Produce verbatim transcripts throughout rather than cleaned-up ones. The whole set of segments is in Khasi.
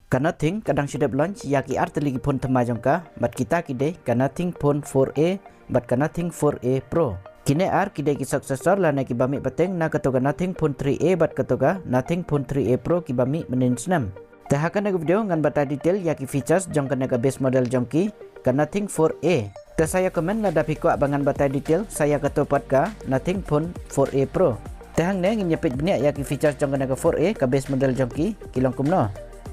Ka Nothing ka dang shu dep launch ïa ki ar tylli ki phone thymmai jong ka, bad kita ki dei ka Nothing Phone four A bad ka Nothing four A Pro. Kine ar ki dei ki successor lane ki ba mih pateng na kato ka Nothing Phone three A bad kato ka Nothing Phone three A Pro ki ba mih mynnin snem. Te ha kane ka video ngan batai detail ïa ki features jong kane ka base model jong ki, ka Nothing four A. Te sa ïa comment lada phi kwah ba ngan batai detail sa ïa kato pat ka Nothing Phone four A Pro. Te hangne ngin ïa peit bniah ïa ki features jong kane ka four A, ka base model jong ki ki long kumno.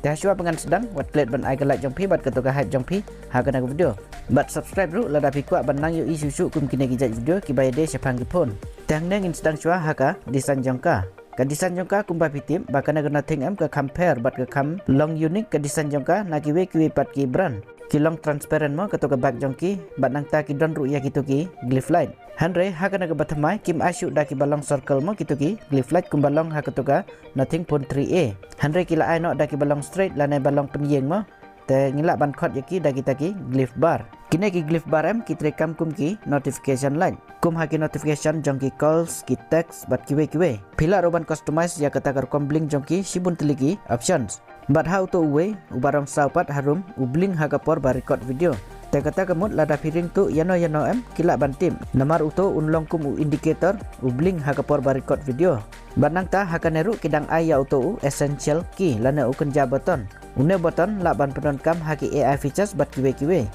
Te ha shuwa ba ngan sdang, wat klet ban ai ka like jong phi bad kato ka hype jong phi ha kane ka video. Bad subscribe ruh lada phi kwah ban nang ïohi shuh shuh kum kine ki jait video ki ba ïadei shaphang ki phone. Te hangne ngin sdang shuwa ha ka design jong ka. Ka design jong ka kumba phi tip ba kane ka Nothing em ka kham pher bad ka kham long unique ka design jong ka na kiwei kiwei pat ki brand. Ki long transparent mo kato ka back jong ki, bad nangta ki don ruh ïa kito ki glyph light. Hynrei ha kane ka ba thymmai kim ai shuh da ki ba long circle mo kito ki glyph light kumba long ha kato ka Nothing Phone three A. Hynrei ki la ai noh da ki ba long straight lane ba long pynïeng mo. Te ngi lah ban khot ïa ki da kita ki glyph bar. Kine ki glyph bar em ki treikam kum ki notification light, kum ha ki notification jong ki calls, ki text bad kiwei kiwei. Phi lah ruh ban customize ïa kata ka rukom blink jong ki shibun tylli ki options. Bad ha uto uwei uba rong saw pat harum u blink ha ka por ba record video. Te kata ka mut lada phi ring tuh ïano ïano em ki lah ban tip, namar uto un long kum u indicator u blink ha ka por ba record video. Bad nangta ha kane ruh ki dang ai ïa uto u essential key lane u kynja button. Une u button lah ban pyndonkam ha ki A I features bad kiwei kiwei.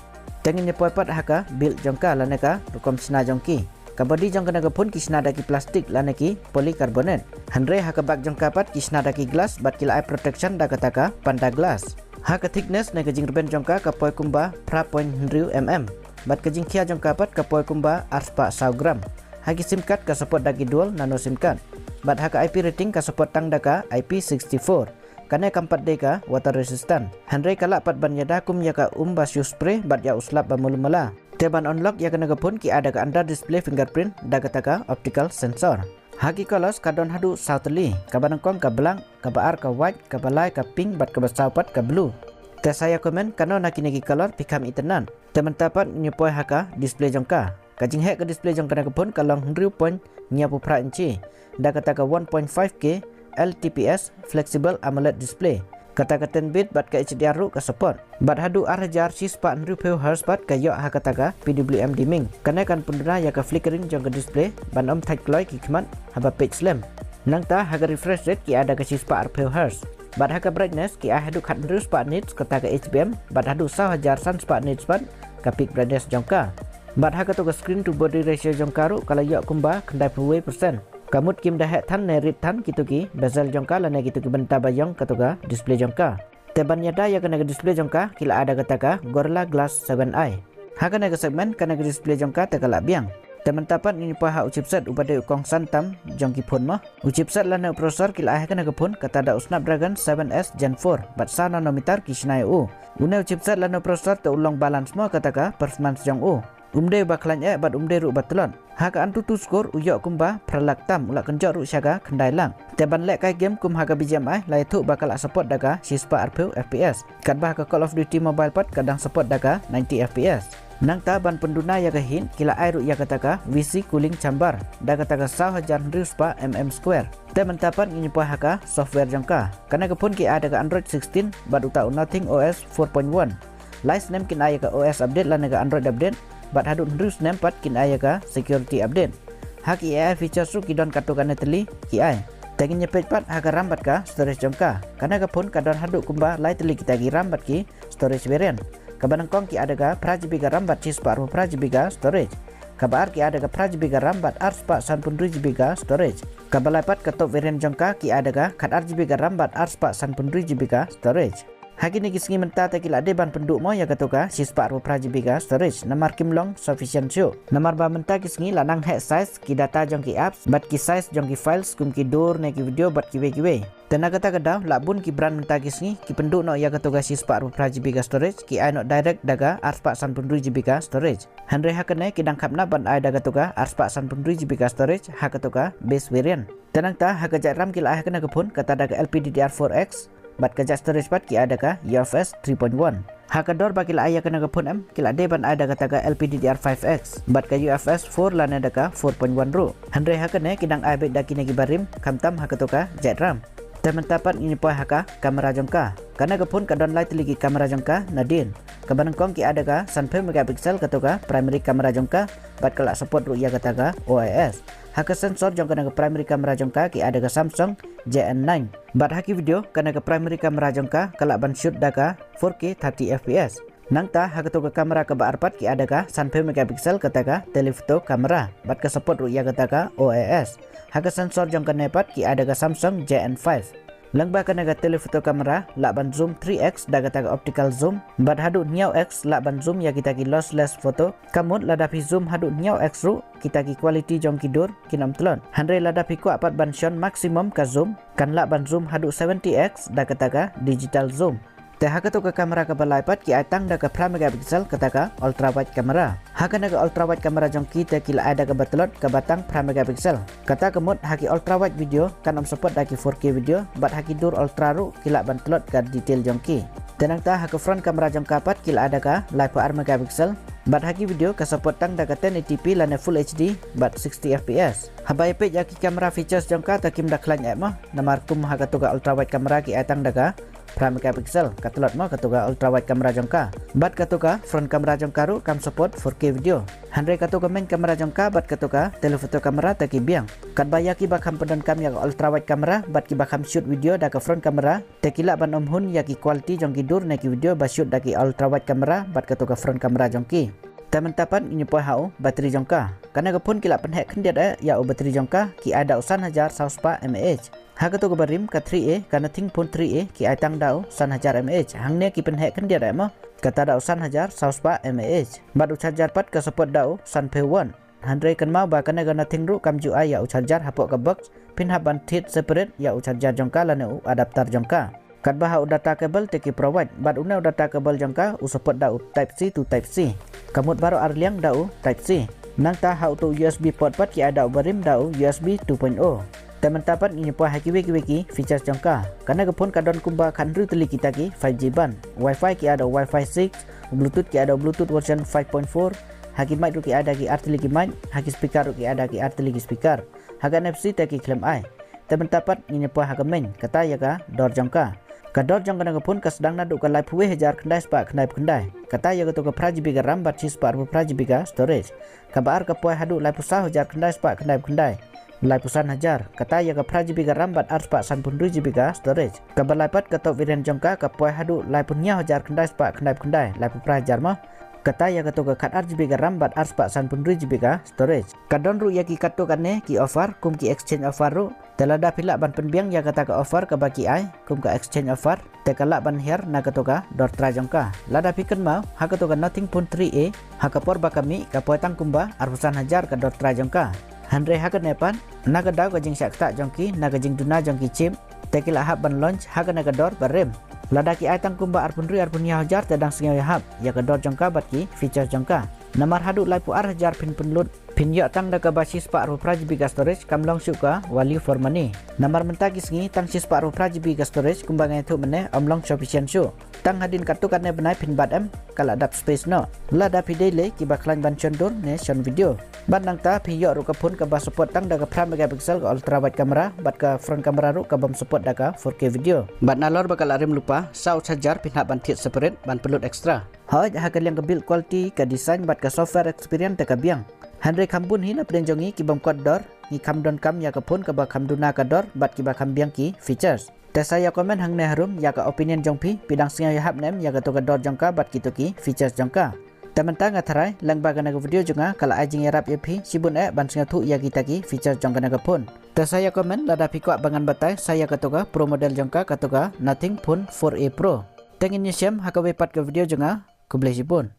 Te ngin ïa poi pat ha ka build jong ka lane ka rukom shna jong ki. Ka body jong kane ka phone ki shna da ki plastic lane ki polycarbonate. Hynrei ha ka back jong ka pat ki shna da ki glass bad ki la ai protection da kata ka panda glass. Ha ka thickness ne ka jingrben jong ka ka poi kumba phra point hynriew mm. Bad ka jingkhia jong ka pat ka poi kumba arspah saw gram. Ha ki sim card ka support da ki dual nano sim card. Bad ha ka I P rating ka support tang da ka I P sixty-four. Kane kam pat dei ka water resistant. Hynrei ka lah pat ban ïada kum ïa ka um ba shu spray bad ïa u slap ba mul mala. Te ban unlock ïa kane ka phone ki ai da ka under display fingerprint da kata ka optical sensor. Ha ki colors ka don haduh saw tylli, kaba nyngkong ka black, kaba ar ka white, kaba lai ka pink bad kaba saw pat ka blue. Te sa ïa comment kano na kine ki color phi kham itynnad. Te mynta pat ngin ïa poi ha ka display jong ka. Ka jingheh ka display jong kane ka phone ka long hynriew point hynñiewphew phra inchi da kata ka one point five K L T P S flexible AMOLED display. Kata ka ten bit bad ka H D R ruh ka support. Bad haduh ar hajar shispah hynriewphew hertz pat ka ïoh ha kata ka P W M dimming. Kane kan pynduna ïa ka flickering jong ka display ban ym thait kloi ki khmat haba peit slem. Nangta ha ka refresh rate ki ai da ka shispah arphew hertz. Bad ha ka brightness ki ai haduh khathynriew spah nits kata ka H B M bad haduh saw hajar san spah nits pat ka peak brightness jong ka. Bad ha kato ka screen to body ratio jong ka ruh ka la ïoh kumba khyndaiphew wei percent. Ka mut kim da heh than ne rit than kito ki bezel jong ka lane kito ki bynta ba ïong kato ka display jong ka. Te ban ïada ïa kane ka display jong ka ki la ai da kata ka Gorilla Glass seven i. Ha kane ka segment kane ka display jong ka te ka la biang. Te mynta pat ngin poi ha u chipset uba dei u kongsan tam jong ki phone mo. U chipset lane u processor ki la ai ha kane ka phone kata da u Snapdragon seven S Gen four bad saw nanometer ki shna ïa u. Une u chipset lane u processor te u long balance mo kata ka performance jong u. Um dei uba khlaiñ eh bad um dei ruh uba tlot. Ha ka AnTuTu score u ïoh kumba phra lak tam, u la kynjoh ruh sha ka khyndai lak. Te ban lehkai game kum ha ka B G M I la ïathuh ba ka la support da ka shispah arphew F P S. Katba ha ka Call of Duty Mobile pat ka dang support da ka ninety F P S. Nangta ban pynduna ïa ka heat ki la ai ruh ïa kata ka V C cooling chamber da kata ka saw hajar hynriew spah mm square. Te mynta pat ngin poi ha ka software jong ka. Kane ka phone ki ai da ka Android sixteen bad uta u Nothing O S four point one. Lai snem kin ai ïa ka O S update lane ka Android update bad haduh hynriew snem pat kin ai ïa ka security update. Ha ki A I features ruh ki don katto katne tylli ki ai. Te ngin ïa peit pat ha ka RAM bad ka storage jong ka. Kane ka phone ka don haduh kumba lai tylli kita ki RAM bad ki storage variant. Kaba nyngkong ki ai da ka phra G B ka RAM bad shispah arphew phra G B ka storage. Kaba ar ki ai da ka phra G B ka RAM bad arspah sanphew hynriew G B ka storage. Kaba lai pat ka top variant jong ka ki ai da ka khatar G B ka RAM bad arspah sanphew hynriew G B ka storage. Ha kine ki sngi mynta te ki la dei ban pynduh mo ïa kato ka shispah arphew phra G B ka storage namar kim long sufficient shuh. Namar ba mynta ki sngi la nang heh size ki data jong ki apps bad ki size jong ki files kum ki dur ne ki video bad kiwei kiwei. Te na kata ka daw la bun ki brand mynta ki sngi ki pynduh noh ïa kato ka shispah arphew phra G B ka storage ki ai noh direct da ka arspah sanphew hynriew G B ka storage. Hynrei ha kane ki dang khapnap ban ai da kato ka arspah sanphew hynriew G B ka storage ha kato ka base variant. Te nangta ha ka jait RAM ki la ai ha kane ka phone kata da ka L P D D R four X bad ka jait storage pat ki ai da ka U F S three point one. Ha ka dor ba ki la ai ïa kane ka phone em ki la dei ban ai da kata ka L P D D R five X bad ka U F S four lane da ka four point one ruh. Hynrei ha kane ki dang ai beit da kine ki barim khamtam ha kato ka jait RAM. Te mynta pat ngin poi ha ka camera jong ka. Kane ka phone ka don lai tylli ki kamera jong ka nadien. Kaba nyngkong ki ai da ka sanphew megapixel kato ka primary camera jong ka, bad ka la support ruh ïa kata ka O I S. Ha ka sensor jong kane ka primary camera jong ka ki ai da ka Samsung J N nine. Bad ha ki video kane ka primary camera jong ka ka lah ban shoot da ka four K thirty F P S. Nangta ha kato ka kamera kaba ar pat ki ai da ka sanphew megapixel kata ka telephoto camera, bad ka support ruh ïa kata ka O I S. Ha ka sensor jong kane pat ki ai da ka Samsung J N five. Lyngba kane ka telephoto camera lah ban zoom three X da kata ka optical zoom, bad haduh hynñiew X lah ban zoom ïa kita ki lossless photo. Kamut lada phi zoom haduh hynñiew X ruh kita ki quality jong ki dur kin ym tlot. Hynrei lada phi kwah pat ban shon maximum ka zoom, kan lah ban zoom haduh seventy X da kata ka digital zoom. Te ha kato ka kamera kaba lai pat ki ai tang da ka phra megapixel kata ka ultra wide camera. Ha kane ka ultra wide camera jong ki te ki la ai da kaba tlot kaba tang phra megapixel. Kata ka mut ha ki ultra wide video kan ym support da ki four K video, bad ha ki dur ultra ruh ki lah ban tlot ka detail jong ki. Te nangta ha ka front camera jong ka pat ki la ai da ka laiphew ar megapixel, bad ha ki video ka support tang da ka ten eighty P lane full H D bad sixty F P S. Haba ïa peit ïa ki camera features jong ka te kim da khlaiñ eh mo, namar kum ha kato ka ultra wide camera ki ai tang da ka phra megapixel, ka tlot mo kato ka ultra wide camera jong ka. Bad kato ka front camera jong ka ruh kam support four K video. Hynrei kato ka main camera jong ka bad kato ka telephoto camera te ki biang. Katba ïa kiba kham pyndonkam ïa ka ultra wide camera bad kiba kham shoot video da ka front camera, te ki lah ban ym hun ïa ki quality jong ki dur ne ki video ba shoot da ki ultra wide camera bad kato ka front camera jong ki. Te mynta pat ngin ïa poi ha u battery jong ka. Kane ka phone ki la pynheh khyndiat eh ïa u battery jong ka, ki ai da u san hajar saw spah mAh. Ha kato ka barim ka three A, ka Nothing Phone three A, ki ai tang da u san hajar mAh. Hangne ki pynheh khyndiat eh mo, kata da u san hajar saw spah mAh. Bad u charger pat ka support da u sanphew watt. Hynrei kynmaw ba kane ka Nothing ruh kam ju ai ïa u charger hapoh ka box, phin hap ban thied separate ïa u charger jong ka lane u adapter jong ka. Katba ha u data cable te ki provide, bad une u data cable jong ka u support da u Type C to Type C. Kamut baroh ar liang da u Type C. Nangta ha uto u U S B port pat ki ai da u barim da u U S B two point oh. Te mynta pat ngin ïa poi ha kiwei kiwei ki features jong ka. Kane ka phone ka don kumba khathynriew tylli kita ki five G band. Wi-Fi ki ai da u Wi-Fi six, Bluetooth ki ai da u Bluetooth version five point four. Ha ki mic ruh ki ai da ki ar tylli ki mic, ha ki speaker ruh ki ai da ki ar tylli ki speaker. Ha ka N F C te ki khlem ai. Te mynta pat ngin ïa poi ha ka main, kata ïa ka dor jong ka. Ka dor jong kane ka phone ka sdang naduh ka laiphew wei hajar khyndai spah khyndaiphew khyndai. Kata ïa kato ka phra G B ka RAM bad shispah arphew phra G B ka storage. Kaba ar ka poi haduh laiphew saw hajar khyndai spah khyndaiphew khyndai. Laiphew san hajar. Kata ïa ka phra G B ka RAM bad arspah sanphew hynriew G B ka storage. Kaba lai pat ka top variant jong ka ka poi haduh laiphew hynñiew hajar khyndai spah khyndaiphew khyndai. Laiphew phra hajar mo. Kata ïa kato ka khat ar G B ka RAM bad arspah sanphew hynriew G B ka storage. Ka don ruh ïa ki katto katne ki offer, kum ki exchange offer ruh. Te lada phi lah ban pynbiang ïa kata ka offer kaba ki ai, kum ka exchange offer, te ka lah ban hiar na kato ka dor trai jong ka. Lada phi kynmaw, ha kato ka Nothing Phone three A, ha ka por ba ka mih, ka poi tang kumba arphew san hajar ka dor trai jong ka. Hynrei ha kane pat, na ka daw ka jingshah ktah jong ki, na ka jingduna jong ki chip, te ki la hap ban launch ha kane ka dor barim. Lada ki ai tang kumba arphew hynriew arphew hynñiew hajar te dang sngew ïahap ïa ka dor jong ka bad ki features jong ka. Namar haduh laiphew ar hajar phin pynlut, phin ïoh tang da kaba shispah arphew phra G B ka storage, kam long shuh ka value for money. Namar mynta ki sngi tang shispah arphew phra G B ka storage kumba nga ïathuh mynne ym long sufficient shuh. Tang hadien katto katne bnai phin bat em, ka la dap space noh. Lada phi dei lei kiba khlaiñ ban shon dur ne shon video. Bad nangta phi ïoh ruh ka phone kaba support tang da ka phra megapixel ka ultra wide camera, bad ka front camera ruh ka bym support da ka four K video. Bad nalor ba ka la rim lypa, saw charger phin hap ban thied separate ban pynlut extra. Hooid, ha ka liang ka build quality, ka design bad ka software experience te ka biang. Hynrei kham bun hi na pdeng jong ngi ki bym kot dor, ngi kham donkam ïa ka phone kaba kham duna ka dor bad kiba kham biang ki features. Te sa ïa comment hangne harum ïa ka opinion jong phi, phi dang sngew ïahap ne em ïa kato ka dor jong ka bad kito ki features jong ka. Te mynta nga tharai, lyngba kane ka video jong nga ka la ai jingïarap ïa phi shibun eh ban sngewthuh ïa kita ki features jong kane ka phone. Te sa ïa comment lada phi kwah ba ngan batai sa ïa kato ka pro model jong ka, kato ka Nothing Phone four A Pro. Te ngin ïashem ha kawei pat ka video jong nga. Khublei shibun.